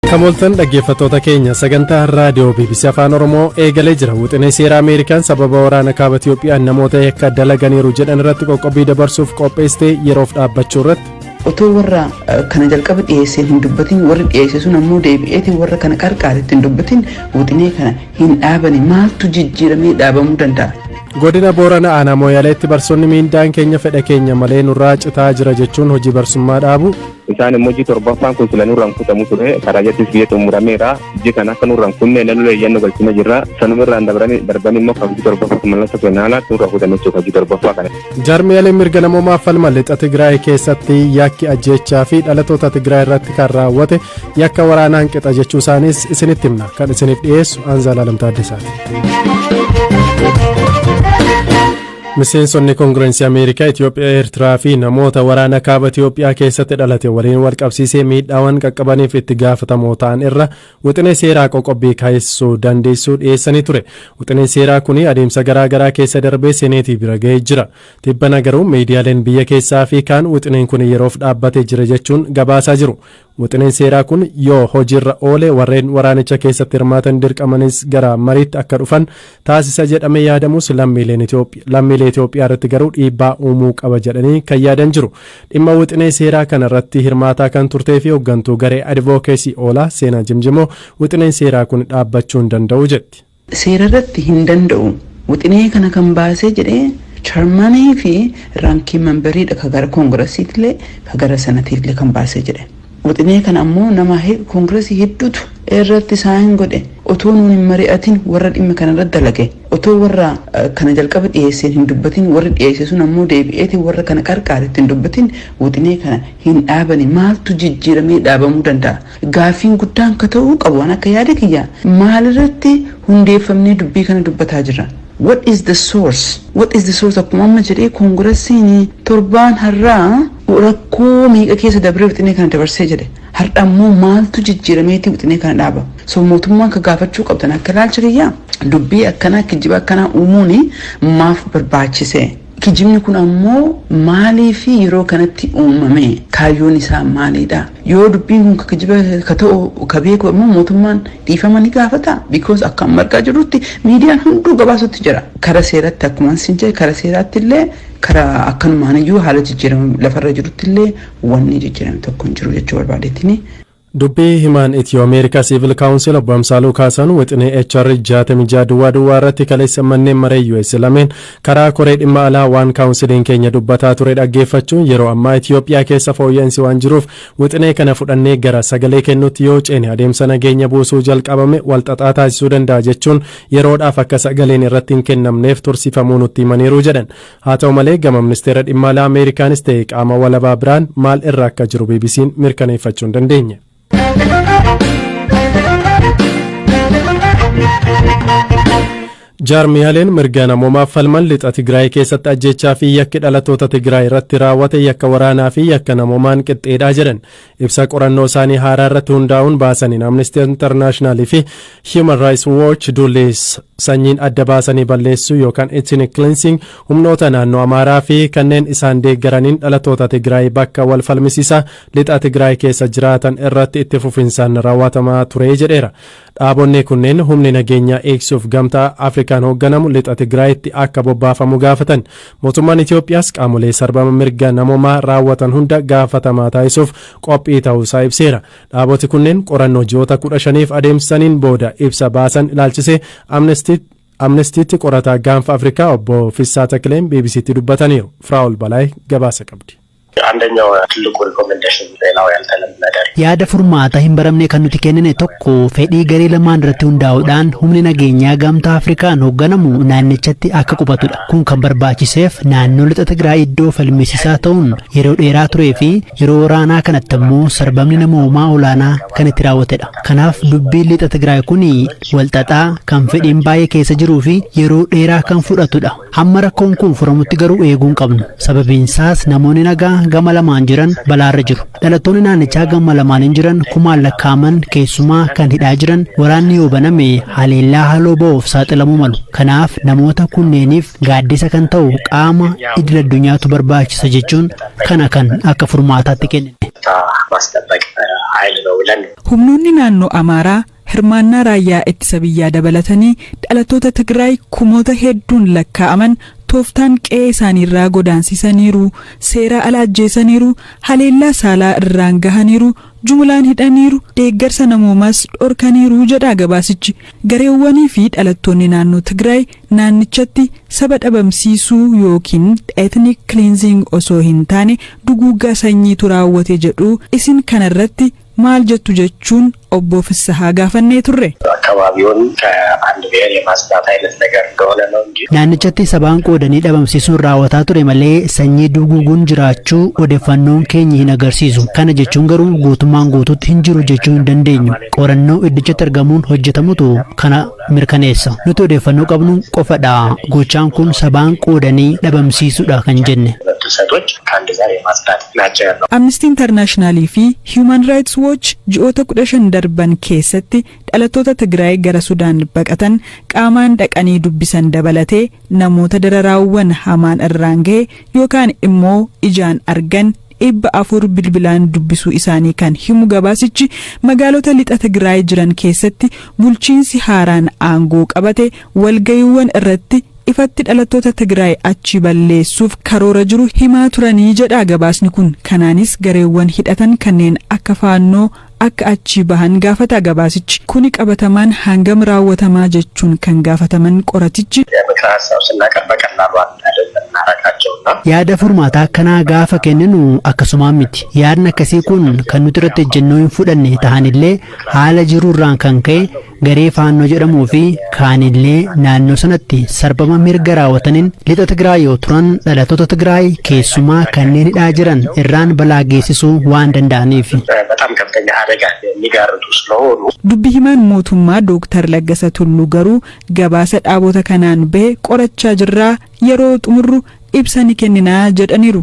Kamooltan dhaggeeffattoota keenya, sagantaa raadiyoo BBC Afaan Oromoo eegalee jira. Wixinee seera Ameerikaan sababa waraana kaaba Itiyoophiyaan namoota yakka dalaganiiru jedhan irratti qoqqobbii dabarsuuf qopheessite yeroof dhaabbachuu irratti. Otoo warra kana jalqaba dhiyeesseen hin dubbatin, warri dhiyeesse sun ammoo deebi'eetiin warra kana qarqaaretti hin dubbatin, wixinee kana hin dhaabani, maaltu jijjiiramee dhaabamuu danda'a? Godina Boorana aanaa Mooyaleetti barsoonni miindaan keenya fedha keenya malee nurraa citaa jira jechuun hojii barsummaa dhaabu. Isaan immoo ji'a torbaffaan kun sila nurraan kutamu ture, karaa jettis biyya xumurameera. Ji'a kana akka nurraan kunne nanulee iyyannoo galchine jirra. Sanumirraan darbanii immoo kan ji'a torbaffaa mallattoo kennaa nurraa kutame jechuudha ji'a torbaffaa kana. Jaarmiyaaleen mirga namoomaaf falman lixa Tigraay keessatti yakki ajjeechaa fi dhalatoota Tigraay irratti kan raawwate yakka waraanaan qixa jechuu isaaniis isinitti himna. Kan isiniif dhiyeessu Anzaalaalam Taaddasaati. Miseensonni Koongirensii Ameerikaa Itoophiyaa, Eertiraa fi namoota waraana kaaba Itoophiyaa keessatti dhalate waliin wal qabsiisee miidhaawwan qaqqabaniif itti gaafatamoo ta'an irra wixinee seeraa qoqqobbii kaayessuu dandeessuu dhiyeessanii ture. Wixineen seeraa kun adeemsa garaa garaa keessa darbee seneetii bira ga'ee jira. Tibbana garuu miidiyaaleen biyya keessaa fi kaan wixineen kun yeroof dhaabbatee jira jechuun gabaasaa jiru. Wixineen seeraa kun yoo hojiirra oole warreen waraanicha keessatti hirmaatan dirqamanis gara mariitti akka dhufan taasisa jedhamee yaadamus, lammiilee Itoophiyaa irratti garuu dhiibbaa uumuu qaba jedhanii kan yaadan jiru. Dhimma wixinee seeraa kana irratti hirmaataa kan turtee fi hooggantuu garee advocacy oolaa Seenaa Jimjimoo wixineen seeraa kun dhaabbachuu hin danda'u jetti. Seera irratti hin danda'u. Wixinee kana kan baasee jedhee chairmanii fi ranking memberiidha ka gara koongiresiitillee ka gara sanatiillee kan baasee jedhe. Wixinee kana ammoo nama koongiresii hedduutu irratti isaan godhe. Otoo nuun hin mari'atin, warra dhimma kana irratti dalage, otoo warra kana jalqaba dhiyeesseen hin dubbatin, warri dhiyeesse sun ammoo deebi'eetiin warra kana qarqaaretti hin dubbatin, wixinee kana hin dhaabani, maaltu jijjiiramee dhaabamuu danda'a? Gaaffiin guddaan ka ta'uu qabu waan akka yaada kiyya maalirratti hundeeffamnee dubbii kana dubbataa jirra? What is the source? What is the source? Akkuma amma jedhee, koongiresiin torbaan har'aa rakkoo meeqa keessa dabree wixinee kana dabarsee jedhe. Har'a ammoo maaltu jijjiirameeti wixinee kana dhaaba? So mootummaan ka gaafachuu qabdan akka ilaalcha kiyyaa, dubbii akkanaa, kijiba akkanaa uumuun maaf barbaachise? Kijibni kun ammoo maalii fi yeroo kanatti uumame? Kaayyoon isaa maalidha? Yoo dubbiin kun kijiba ka ta'u ka beeku ammoo mootummaan dhiifama ni gaafata. Because akka amma argaa jirrutti miidiyaan hunduu gabaasutti jira. Kara seeratti, akkuma sin jedhe, kara seeraatti illee, kara akkanumaan iyyuu haala jijjiirama lafarra jirutti illee wanni jijjiirame tokko hin jiru jechuu barbaadettini. Dubbii himaan Itiyoo Ameerikaa Civil Council obbo Amsaaluu Kaasan wixinee HR 6600 irratti kaleessa manneen maree US lameen karaa koree dhimma alaa waan kaawunsiliin keenya dubbataa ture dhaggeeffachuun, yeroo ammaa Itiyoophiyaa keessa fooyya'insi waan jiruuf wixinee kana fudhannee gara sagalee kennutti yoo ceene adeemsa nageenya buusuu jalqabame walxaxaa taasisuu danda'a jechuun yeroodhaaf akka sagaleen irratti hin kennamneef tursiifamuu nutti himaniiru jedhan. Haa ta'u malee, gama ministeera dhimma alaa Ameerikaanis ta'e qaama walabaa biraan maal irra akka jiru BBC'n mirkaneeffachuu hin dandeenye. Jaarmiyaaleen mirga namoomaaf falman lixa Tigraay keessatti ajjechaa fi yakki dhalattoota Tigraay irratti raawwate yakka waraanaa fi yakka namoomaan qixxeedhaa jedhan. Ibsa qorannoo isaanii haaraa irratti hundaa'uun baasaniin Amnesty International fi Human Rights Watch duulli sanyiin adda baasanii balleessuu yookaan ethnic cleansing humnoota naannoo Amaaraa fi kanneen isaan deeggaraniin dhalattoota Tigraay bakka wal falmisiisaa lixa Tigraay keessa jiraatan irratti itti fufinsaan raawwatamaa ture jedheera. Dhaabonni kunneen humni nageenyaa eegsuuf Gamtaa Afrikaan hoogganamu lixa Tigraayitti akka bobbaafamu gaafatan. Mootummaan Itoophiyaas qaamolee sarbama mirga namoomaa raawwatan hunda gaafatamaa taasisuuf qophii ta'uusaa ibseera. Dhaaboti kunneen qorannoo ji'oota 15f adeemsisaniin booda ibsa baasan ilaalchisee Amnestiitti qorataa gaanfa Afrikaa obbo Fissaa Takileen BBCtti dubbataniiru. Firaa'ol Balaay gabaasa qabdi. አንደኛው ትልቁ recommendation፣ ሌላው ያልተለመደ Yaada furmaata hin baramne kan nuti kennine tokko, fedhii garee lamaan irratti hundaa'uudhaan humni nageenyaa Gamtaa Afrikaan hoogganamu naannichatti akka qubatudha. Kun kan barbaachiseef naannoo lixa Tigraay iddoo falmisiisaa ta'uun yeroo dheeraa turee fi yeroo waraanaa kanatti immoo sarbamni namoomaa olaanaa kan itti raawwatedha. Kanaaf dubbiin lixa Tigraay kun walxaxaa, kan fedhiin baay'ee keessa jiruu fi yeroo dheeraa kan fudhatudha. Hamma rakkoon kun furamutti garuu eeguu hin qabnu. Sababiin isaas namoonni nagaa gama lamaan jiran balaarra jiru. Dhalattoonni naannichaa gama lamaaniin jiran kumaan lakkaa'aman, keessumaa kan hidhaa jiran, waraanni yoo baname haleellaa haaloo ba'uuf saaxilamuu malu. Kanaaf namoota kunneeniif gaaddisa kan ta'u qaama idil addunyaatu barbaachisa jechuun kana kan akka furmaataatti kennine. ማስጠበቅ ኃይል ነው ብለን Humnoonni naannoo Amaaraa hirmaannaa raayyaa ittisa biyyaa dabalatanii dhalattoota Tigraay kumoota hedduun lakkaa'aman tooftaan qe'ee isaaniirraa godaansisaniiru, seera ala ajjeesaniiru, haleellaa saalaa irraan gahaniiru, jumlaan hidhaniiru, deeggarsa namoomaas dhorkaniiru jedha gabaasichi. Gareewwanii fi dhalattoonni naannoo Tigraay naannichatti saba dhabamsiisuu yookiin ethnic cleansing osoo hin taane duguuggaa sanyiitu raawwate jedhu. Isin kanarratti maal jettu jechuun obbo Fissahaa gaafannee turre. አካባቢውን ከአንድ ብሔር የማጽዳት አይነት ነገር እንደሆነ ነው እንጂ Naannichatti sabaan qoodanii dhabamsiisuun raawwataa ture malee sanyii duguuguun jiraachuu odeeffannoon keenya hin agarsiisu. Kana jechuun garuu guutummaan guutuutti hin jiru jechuu hin dandeenyu. Qorannoo iddichatti argamuun hojjetamutu kana mirkaneessa. Nuti odeeffannoo qabnu qofadha. Gochaan kun sabaan qoodanii dhabamsiisuudha kan jenne. ጥሰቶች ከአንድ ዘር የማጽዳት ናቸው ያለው። Amnesty Internationalii fi Human Rights Watch ji'oota 15 darban keessatti dhalattoota Tigraay gara Sudaan baqatan qaamaan dhaqanii dubbisan dabalatee namoota dararaawwan hamaan irraan gahe yookaan immoo ijaan argan 400 bilbilaan dubbisuu isaanii kan himu gabaasichi, magaalota lixa Tigraay jiran keessatti bulchiinsi haaraan aangoo qabate walgayiiwwan irratti ifatti dhalattoota Tigraay achi balleessuuf karoora jiru himaa turanii jedha gabaasni kun. Kanaanis gareewwan hidhatan kanneen akka Faannoo akka achi bahan gaafata gabaasichi. Kuni qabatamaan hangam raawwatamaa jechuun kan gaafataman qoratichi, የምክር ሀሳብ ስናቀርብ በቀላሉ አይደለም እናረቃቸውና Yaada furmaataa akkanaa gaafa kenninu akkasumaan miti. Yaadni akkasii kun kan nuti irratti ejjennoo hin fudhanne tahanillee, haala jiruurraan kan ka'e garee Faannoo jedhamuu fi kaanillee naannoo sanatti sarbama mirga raawwataniin lixa Tigraay yoo turan dhalattoota Tigraay keessumaa kanneen hidhaa jiran irraan balaa geessisuu waan danda'aniif. በጣም ከፍተኛ አደጋ የሚጋርጡ ስለሆኑ Dubbi himaan mootummaa Dooktar Laggasa Tulluu garuu gabaasa dhaabota kanaan bahe qorachaa jirraa, yeroo xumurru ibsa ni kenninaa jedhaniiru.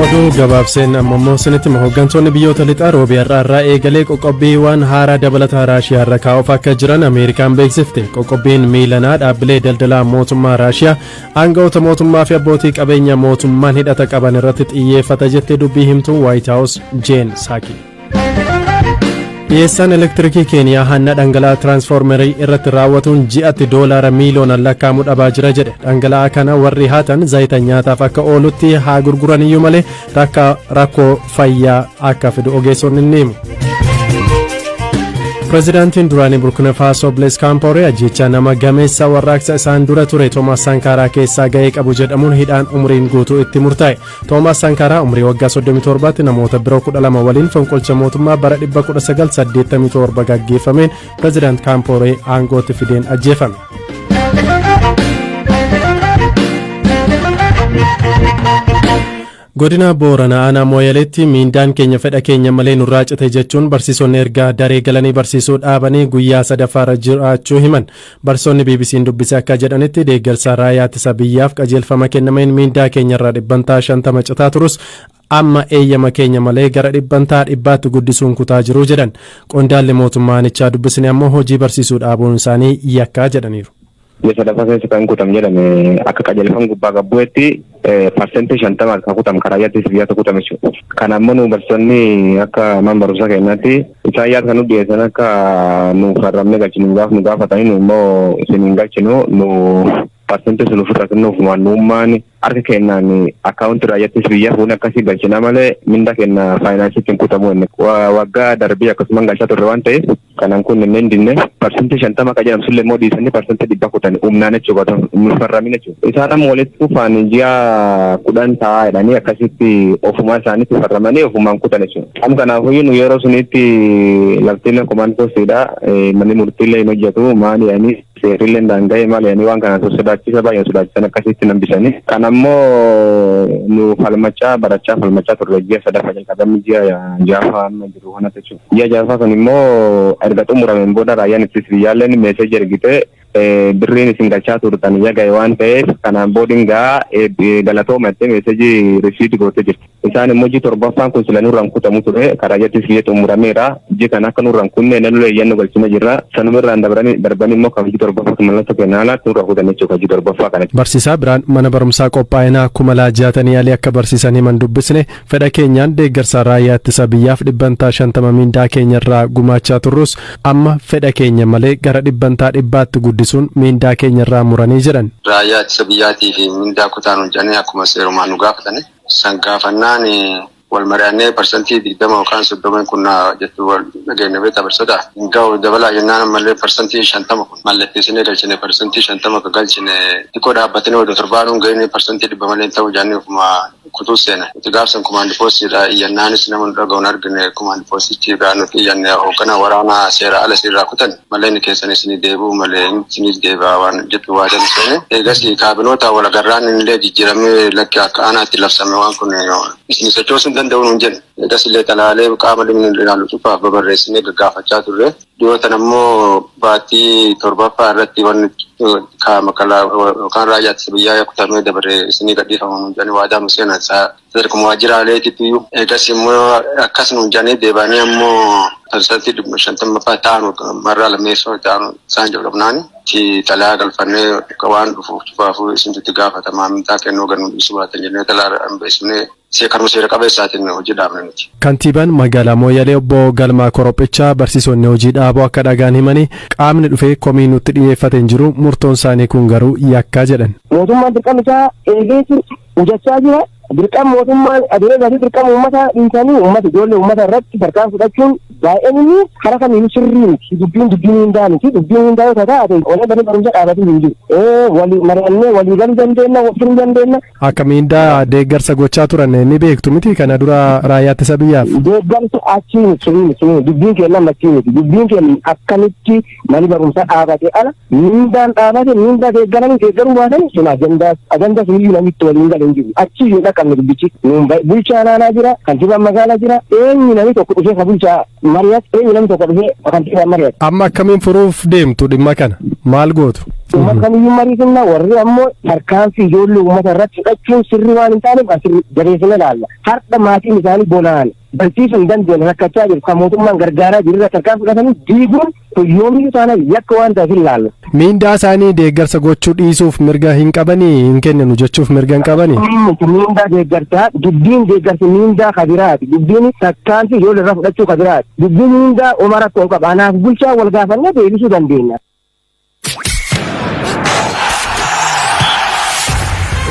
Oduu gabaabseen amma immoo isinitti hima. Hooggantoonni biyyoota lixaa roobii har'aa irraa eegalee qoqqobbiiwwan haaraa dabalataa Raashiyaa irra kaa'uuf akka jiran Ameerikaan beeksifte. Qoqqobbiin miilanaa dhaabbilee daldalaa mootummaa Raashiyaa, aanga'oota mootummaa fi abbootii qabeenya mootummaan hidhata qaban irratti xiyyeeffata jettee dubbii himtuu Waayit Haawus Jeen Saaki. Dhiyeessaan elektirikii Keeniyaa hanna dhangala'aa tiraansfoormerii irratti raawwatuun ji'atti doolaara miiliyoonaan lakkaa'amu dhabaa jira jedhe. Dhangala'aa kana warri haatan zayita nyaataaf akka oolutti haa gurguran iyyuu malee rakkoo fayyaa akka fidu ogeessonni ni himu. Pireezidaantiin duraanii Burkina Faasoo Blaise Compaoré ajjeechaa nama gameessa warraaqsa isaan dura ture Toomaas Sankaaraa keessaa ga'ee qabu jedhamuun hidhaan umriin guutuu itti murtaa'e. Toomaas Sankaaraa umrii waggaa 37tti namoota biroo 12 waliin fonqolcha mootummaa bara 1987 gaggeeffameen Pireezidaant Compaoré aangootti fideen ajjeefame. Godina Booranaa aanaa Mooyaleetti miindaan keenya fedha keenya malee nurraa cite jechuun barsiisonni ergaa daree galanii barsiisuu dhaabanii guyyaa sadaffaarra jiraachuu himan. Barsiisonni BBC'n dubbise akka jedhanitti, deeggarsa raayyaa ittisa biyyaaf qajeelfama kennameen miindaa keenyarraa 50% citaa turus, amma eeyyama keenya malee gara 100%tti guddisuun kutaa jiru jedhan. Qondaalli mootummaa aanichaa dubbisne ammoo hojii barsiisuu dhaabuun isaanii yakkaa jedhaniiru. Ji'a sadaffaa keessa kan kutam jedhame akka qajeelfama gubbaa gabbu'etti 50% kan kutam karaa ittisa biyyaatu kutame jechuudha. Kana ammoo nu barsiisonni akka mana barumsaa keenyaatti isaan yaada kan nu dhiyeessan akka nu farramne galchinu gaaf nu gaafatanii, nu immoo isin hin galchinu, nu parsentii sun ofirraa kennuuf waanummaan harka kennaan akkaawuntii raayyaa ittisa biyyaa fuunee akkasii galchina malee minda kenna faayinaansiitti hin kutamu inni. Waggaa darbii akkasuma galchaa turre waan ta'eef kanan kun inni hin dinne. 50% akka jedhamu sullee immoo dhiisanii 100% kutan humnaan jechuudha, nu farramin jechuudha. Isaan amma walitti fufaan ji'a 10 taa'aa jedhanii akkasitti ofumaa isaaniitti farramanii ofumaan kutan jechuudha. Amma kanaafuyyuu nu yeroo sunitti laftiileen command postiidha, manni murtiilee hin hojjetu maali jedhanii, seerrillee daanga'ee maali jedhanii, waan kana sodaachisa baay'ee sodaachisan akkasitti nambisanii. Kan ammoo nu falmachaa barachaa falmachaa turre ji'a sadaffaa jalqabamni ji'a ja'affaa amma jiru kanatti jechuudha. Ji'a ja'affaa kun immoo erga xumurameen booda raayyaan ittisa biyyaalleen meeseejii ergite. Birriin isin galchaa turtan yaga'e waan ta'eef kanaan boodin gaa galatooma jettee message receipt gootee jirti. Isaan immoo ji'i torbaffaan kun sila nurraan kutamu ture, karaa jettis biyya xumurameera. Ji'i kana akka nurraan kunne nallee iyyannoo galchine jirra. Sanumirraan darbanii immoo kan ji'i torbaffaa mallattoo kennaa alaatti nurraa kutan jechuudha ji'i torbaffaa kana. Barsiisaa biraan mana barumsaa qophaa'inaa Kumalaa Jaatanii Alii akka barsiisan himan dubbisne, fedha keenyaan deeggarsa raayyaa ittisa biyyaaf 50% miindaa keenya irraa gumaachaa turrus, amma fedha keenya malee gara 100%tti guddisuun miindaa keenya irraa muranii jedhan. Raayyaa ittisa biyyaatii fi mindaa kutaan hojjannee akkuma seerumaan nu gaafatani. San gaafannaan wal mari'annee 20% yookaan 30 kun jettu wal dhageenye beektaa barsiisota. Hin ga'u, dabalaa jennaan ammallee 50% kun mallatteessinee galchine. 50% akka galchine xiqqoo dhaabbatanii odoo torbaanuun ga'inii 100% malee hin ta'u jennee ofuma kutuu seene. Nuti gaafsan command postiidha iyyannaanis nama nu dhaga'uun argine. Command postichi irraa nuti iyyanne, hoogganaa waraanaa seera ala sirraa kutan malee inni keessan isinii deebi'u malee isiniif deebi'a waan jettu waadan seene. Eegas kaabinoota wal agarraan illee jijjiiramee lakki akka aanaatti labsame, waan kun isin sochoosuu hin danda'u nuun jenne. Eegas illee xalaalee qaama dhimmi ilaalu cufaaf babarreessinee gaggaafachaa turre. Dhiyootan ammoo baatii torbaffaa irratti wanni makalaa yookaan raayyaa ittisa biyyaa kutamee dabaree isinii gadhiifamu nuun jedhanii waadaa nu seenan sadarkuma waajjiraaleetitti iyyuu. Eegas immoo akkas nuun jedhanii deebi'anii ammoo 50% ta'an marraa lammeessoo ta'an isaan jalqabnaani. Xalaa galfannee waan dhufuuf cufaafuu isintu itti gaafatamaa, mindaa kennuu gannu dhiisuu baatan jennee xalaa beeksifnee karuma seera qabeessaatiin hojii dhaabne nuti. Kantiibaan magaalaa Mooyyalee obbo Galmaa Korophichaa barsiisonni hojii dhaabuu akka dhagaan himanii, qaamni dhufee komii nutti dhiyeeffate hin jiru, murtoon isaanii kun garuu yakkaa jedhan. Mootummaan dirqama isaa eegeetu hojjechaa jira. Dirqama mootummaan adeemsaa fi dirqama uummataa dhiisanii uummata, ijoollee uummata irratti tarkaanfii fudhachuun baay'een inni karaa kamiyyuu sirrii miti. Dubbiin dubbiin hundaa miti. Dubbiin hundaa yoo taate olee banii barumsa dhaabatee hin jiru. Walii mari'annee walii galuu dandeenya, furuu dandeenya. Akka miindaa deeggarsa gochaa turan ni beektu miti kana dura raayyaa ittisa biyyaaf? Deeggarsa achii miti, sirrii miti, sirrii miti. Dubbiin keenya achii miti. Dubbiin keenya akkamitti mani barumsa dhaabate ala miindaan dhaabate, miindaa deeggaranii deeggaruu baatanii sun ajandaa suniyyuu namitti waliin galee hin jiru. Achii hin dhaqqabne dubbichi. Nuun bulchaa naanaa jira, kantiibaan magaalaa jira, eenyu namni tokko dhufee ka bulchaa mari'at, eenyu namni tokko dhufee kantiibaan mari'at. Amma akkamiin furuuf deemtu dhimma kana? Maal gootu? Uummata kamiyyuu mariisinna, warri ammoo tarkaanfii ijoollee uummata irratti fudhachuun sirrii waan hin taaneef asirri jabeessine ilaalla. Har'a maatiin isaanii bonaan barsiisuu hin dandeenye rakkachaa jiru, kan mootummaan gargaaraa jiru irra tarkaanfii fudhatanii diiguun kun yoomiyyuu taanaan yakka waan ta'eef hin laalla. Miindaa isaanii deeggarsa gochuu dhiisuuf mirga hin qabanii? Hin kenninu jechuuf mirga hin qabanii? Miti, miindaa deeggarsaa dubbiin deeggarsi miindaa kabiraati, dubbiin tarkaanfii ijoollee irraa fudhachuu kabiraati. Dubbiin miindaa oma rakkoo hin qabu, anaaf bulchaa wal gaafannee deebisuu dandeenya.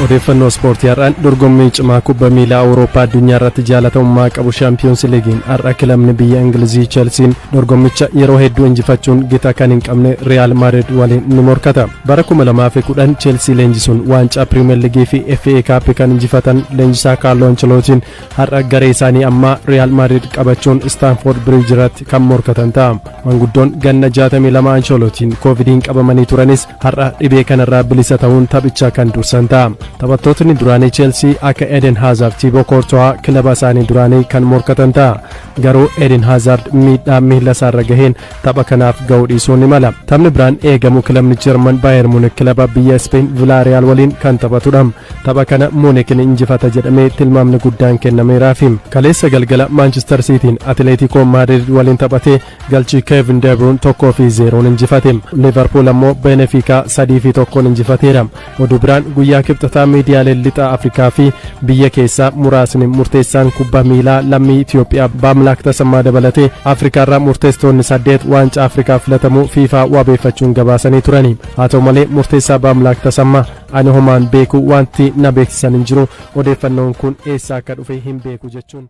Odeeffannoo ispoortii har'aan, dorgommii cimaa kubba miilaa Awurooppaa addunyaa irratti jaalatamummaa qabu Shaampiyoons Liigiin, har'a kilabni biyya Ingilizii Chelsiin dorgommicha yeroo hedduu injifachuun gita kan hin qabne Riyaal Maadrid waliin ni morkata. Bara 2010 Chelsii leenjisuun waancaa Piriimeer Liigii fi FA Cup kan injifatan leenjisaa Kaarloo Ancelootiin har'a garee isaanii ammaa Riyaal Maadrid qabachuun Istaanfoord Biriij irratti kan morkatan ta'a. Manguddoon ganna 62 Ancelootiin koovidiin qabamanii turanis har'a dhibee kanarraa bilisa ta'uun taphicha kan dursan ta'a. Taphattootni duraanii Chelsea akka Eden Hazard, Thibaut Courtois kilaba isaanii duraanii kan morkatan ta'a. Garuu Eden Hazard miidhaa miila isaarra gaheen tapha kanaaf ga'uu dhiisuu ni mala. Taphni biraan eegamu kilabni Jarman Bayern Munich kilaba biyya Spain Villarreal waliin kan taphatudha. Tapha kana Munich ni injifata jedhamee tilmaamni guddaan kennameeraafi. Kaleessa galgala Manchester Cityin Atletico Madrid waliin taphatee galchii Kevin De Bruyne 1-0 injifate. Liverpool ammoo Benfica 3-1 injifateera. Oduu biraan, guyyaa kibxataa miidiyaaleen lixa Afrikaa fi biyya keessaa muraasni murteessaan kubbaa miilaa lammii Itoophiyaa Baamlaak Tasammaa dabalatee Afrikaarraa murteessitoonni saddeet waancaa Afrikaa filatamuu FIFA wabeeffachuun gabaasanii turani. Haa ta'u malee murteessaa Baamlaak Tasammaa "Ani homaan beeku, wanti na beeksisan hin jiru, odeeffannoon kun eessaa akka dhufe hin beeku" jechuun.